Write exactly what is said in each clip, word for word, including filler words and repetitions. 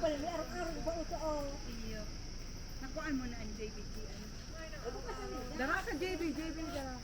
Wala, may arog-arog ba ito, oh? Iyo. Nakuhaan mo na ang J B G, ano? Dara ka, J B, J B, dara.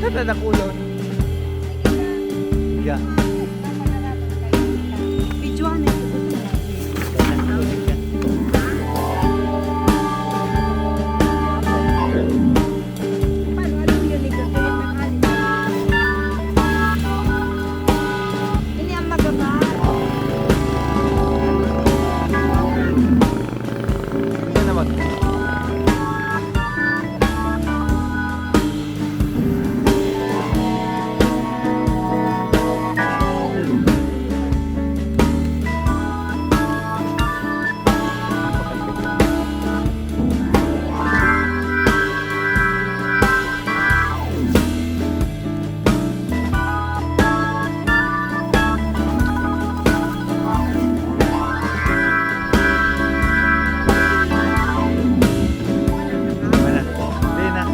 Tata na kulon. Yeah. Videohan na ito. Paano? Anong unique na tuloy ng alim? Ini ang magaba. Ano na mag- Wala. Hindi na.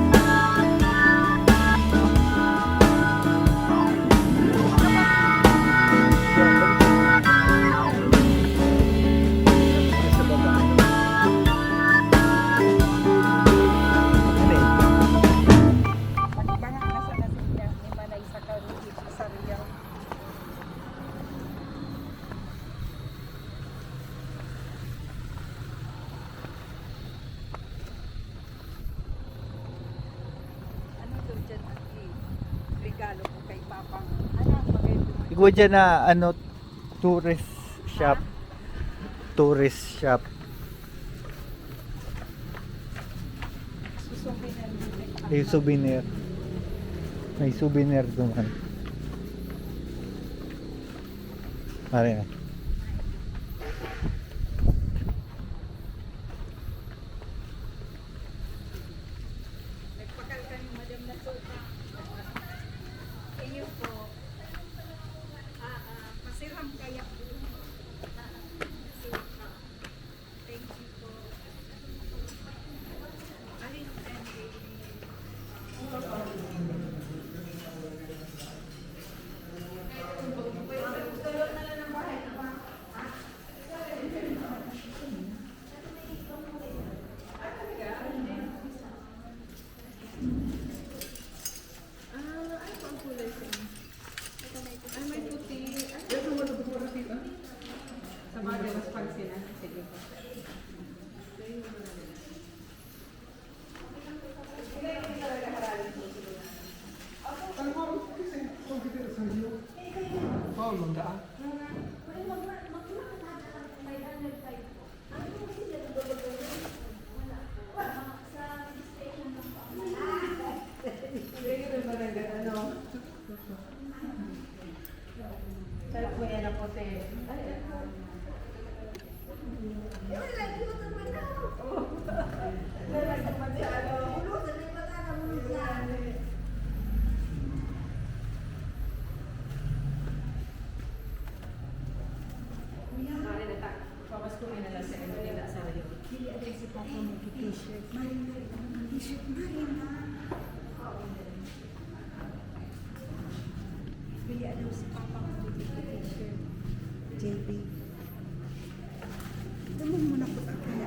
Sa baba. Hindi. Pati ba nga nasa nasib niya, ni Manay sa Carmen Beach, sa Rio? Ano daw dyan, Ate? Regalo ko kay Papa. Ano ang maganda? Igwa dyan na, ano, tourist shop. Ha? Tourist shop. Susouvenir. Yung souvenir. May souvenir doon. Pare na. Nagpakal kami, Madam Nasuka. Iyo po. Ah, ah, masiram kaya po. Ah, ah, Nasuka. Thank you po. Alin dyan, baby? Ah, ano po ang kulay sa inyo? Ay, may puti. Ay, sa bagay, mas pansinan. Sige po. Paolo, daan. Sa kuya na puti. Pamasko mi na lang sa inyo, dili sa iyo. Dili, aday si Papa mo, t-shirt. Mari, mari, t-shirt, mari na. Dili, ano, si Papa mo, t-shirt. J B. Ito mo muna po ang kanya.